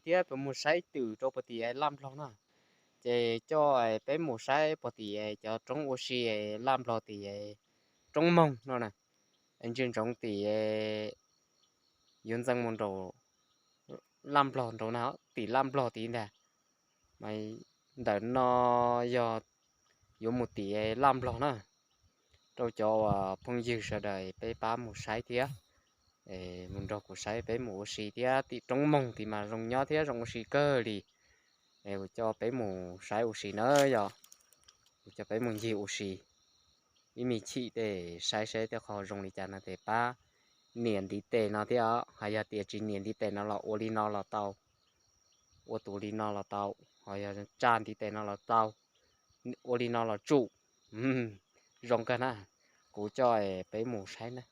thiab peb mus saib twm rau puag tim Laj Nplog na. Ces coj peb mus saib puag tim cov roob ua si Laj Nplog tim roob Moog no na. Ntsia ntsoov tim yuav ntxeev mus nraum Laj Nplog nraum na, tim Laj Nplog tid ntag. Mas ntawm no yog yuav mus tim Laj Nplog na. Rau cov phooj ywg sawv daws peb pab mus saib thiab, mus nrog kuv saib peb mus ua si thiab. Tim roob Moog tid mas zoo nyob thiab zoo ua si kawg li. Kuv coj peb mus saib ua si na yom. Kuv coj peb mus ncig ua si ib me chim tej saib saib tej qhov zoo li cas no ces pab nias ntiv tes no thiab. Ho yog tias tsis nias ntiv tes no los ua li no los tau, ua tus li no los tau, ho yog tsa ntiv tes no los tau, ua li no los tsum. Zoo kawg na. Kuv coj peb mus saib na.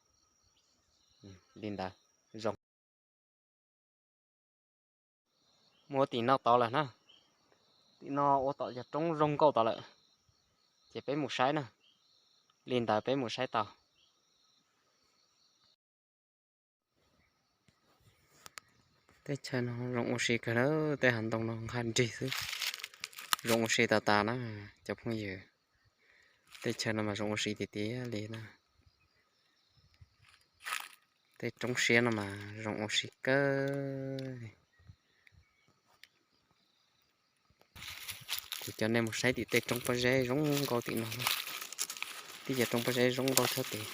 Li ntawd zoo. Mus ua tim no tod lawm na. Tim no ua tom cov roob zoo nkauj tod lawm, ces peb mus saib na. Li ntawd peb mus saib tau. Teb chaws no zoo ua si kawg na, tej hav ntoo no nqha nrig xwb. Zoo ua si tas tas na cov phooj ywg. Teb chaws no mas zoo ua si tiag tiag li na. Tej roob siab no mas zoo ua si kawg. Kuv coj nej mus saib tim tej roob pob zeb zoo nkauj tim no. Tib cov roob pob zeb zoo nkauj tshaj tes.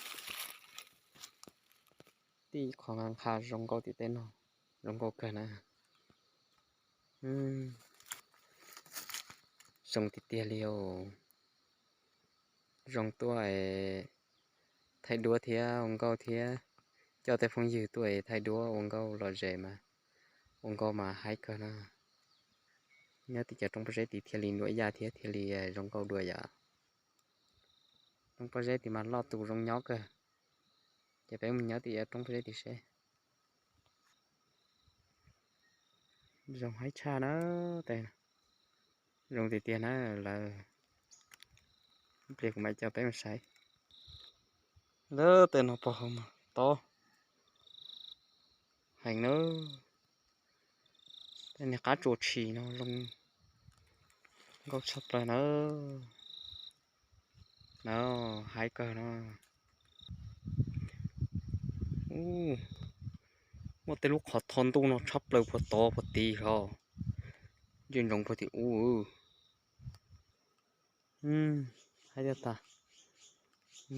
Tib qhov nqa nqha zoo nkauj tim tej no, zoo nkauj kawg na. Zoo tiag tiag li os. Zoo tuaj thaij duab thiab ua nkauj thiab. Coj tej phooj ywg tuaj thaij duab ua nkauj lom zem mas, ua nkauj mas haib kawg na. Nyob tim cov roob pob zeb tid thiaj li nruab yaj thiab thiaj li zoo nkauj dua yom. Roob pob zeb tid mas loj tus zoo nyob kawg. Ces peb mus nyob tim roob pob zeb tid seb. Zoo haib tshaj na. Tej zoo tiag tiag na lawm. Ib pliag kuv mam coj peb mus saib. Lawm tej no pog hauv mas tob heev na. Tej niag qab tsuas tshis no zoo nkauj tshaj plaws na. No, haib kawg no. Muaj tej lub qhov tho ntuj no tshaj plaws puag tod puag tid hos. Ntsia ntsoov puag tim ub. Haib tiag tas.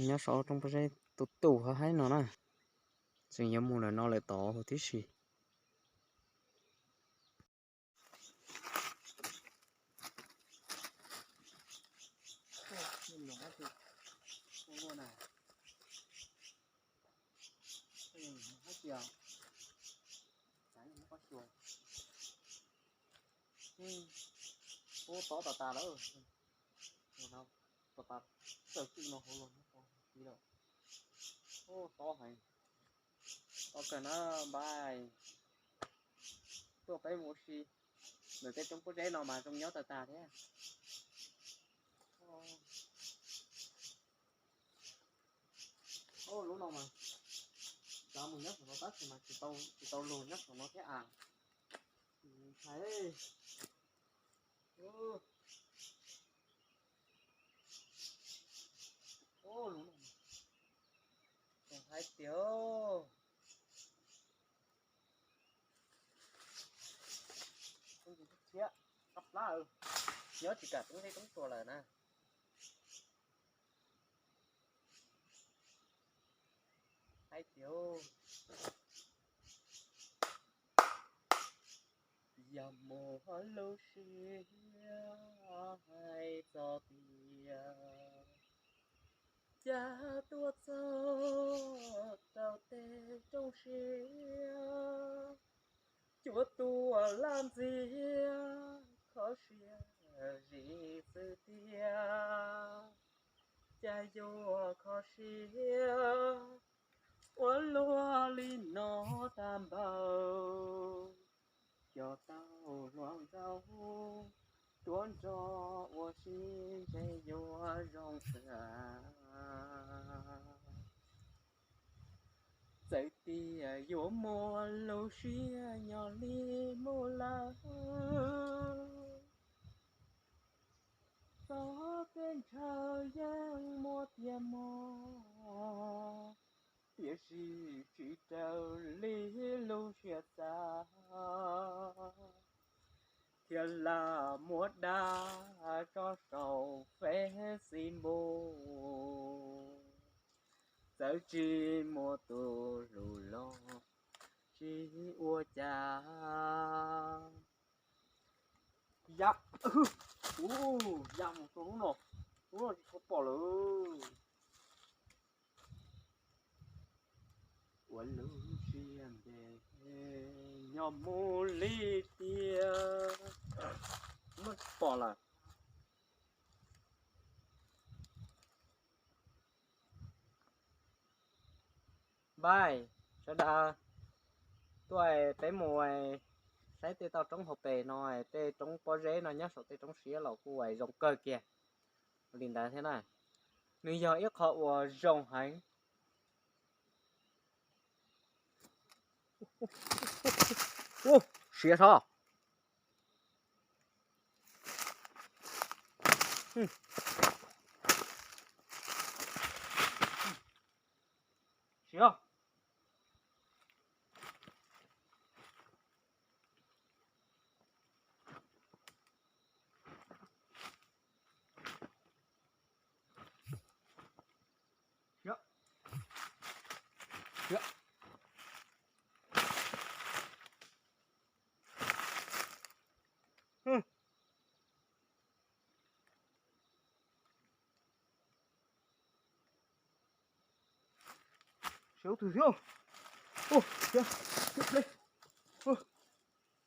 Nyob saum roob pob zeb tus tus ho haib no na. Tseem yuav mus lawm no lawm tod huv tib si. Ub, tob tas tas lawm. Tos tas tawm kwj no hauv los tiv lawm. Ub, tob heev. Tob kawg na npais. Tuaj peb mus ua si ntawm tej roob pob zeb no mas zoo nyob tas tas thiab. Ub, lub no mas tsav mus nyob saum no tab sis mas tsis tau lug nyob saum no thiab as. Ntshai. Ub, lub no mas haib tiag. Tshiab, qab plab, nyob tsis kam roob zeb roob tsuas lawm na. Haib tiag. Yog mus lub siab hais txog tias cas tuaj txog rau tej roob siab, cuav tuaj laj ntxiag kho siab zim xwb tiag. Cas yuav kho siab ua luaj li no tag npaum, cov tau hluas nkauj tuav nrog ua si ntshe yuav zoo xwb. txawm tias yuav muaj lub siab nyob li mus lawm, txoj kev ntshaw yeej muaj tiag mog, tiam sis tsis raws li lub siab xav, thiab lam muab dag tso saum Facebook, txawm tsis muaj tus hlub los tsis ua cas. Ya, ya mus rau lub no, lub no tsis tshua pom lawm. Ua lub siab ntev nyob mus li tiag, muab tsis pom lawm. Npaj sawv daws tuaj peb mus saib tej toj roob hauv pes no, tej roob pob zeb no nyob saum tej roob siab los kuj zoo kawg kiag li ntawd thiab na. Nws yog ib qho uas zoo heev. Siav sov. Siav. Siav. Siav. Siav tus thiab. Siav.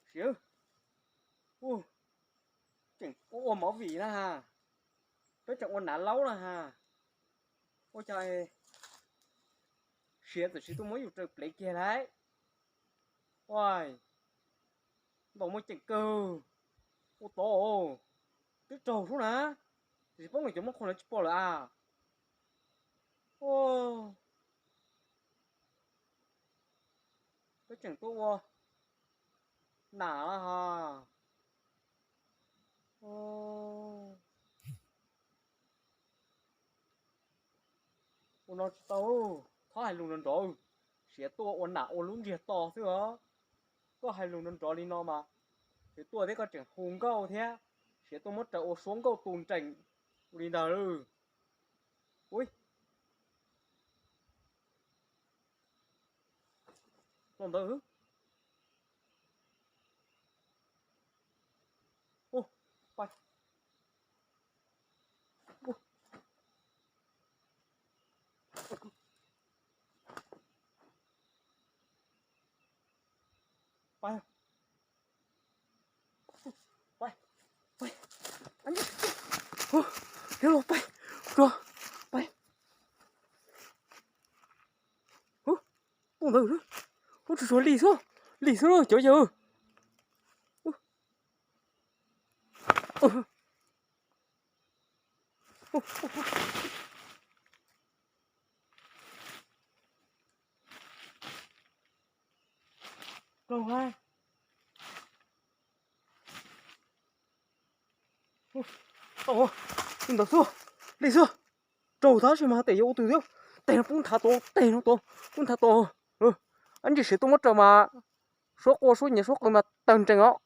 Siav. Tseem ua ua movie na ha. Peb tseem ua nav laub na ha. Ua cas siav txawm siav tuaj muab yus raws plev kiag lauj. Ua, ntaus muaj ceem kawg. Ua tod, twb raug sub na. Tiam sis poob lawm cov muab qhuas lawv tsis pom lawm a. Peb tseem tuaj ua nam na ha. Ua no tsis tau, txhob hais lus nrov nrov, siav tuaj ua nam ua lub ntsiag to xwb os. Koj hais lus nrov nrov li no mas siav tuaj thiab koj tseem hu nkauj thiab, siav tuaj muab raws ua suab nkauj tu nreem li ntawd. Ui, los ntawd. Pais, pais, pais, pais, pais, ntawd, ub, tsuas tsuas li xwb, li xwb cov yawg. Raug, ntawd xwb, li xwb. Raug tab sis mas tes yuav ua twg thiab. Tes no poob nthav tod, tes no tod, poob nthav tod. Ab ntsis siav tuaj muab raws mas suab qua suab nyiav suab qw mas tawg nrees os.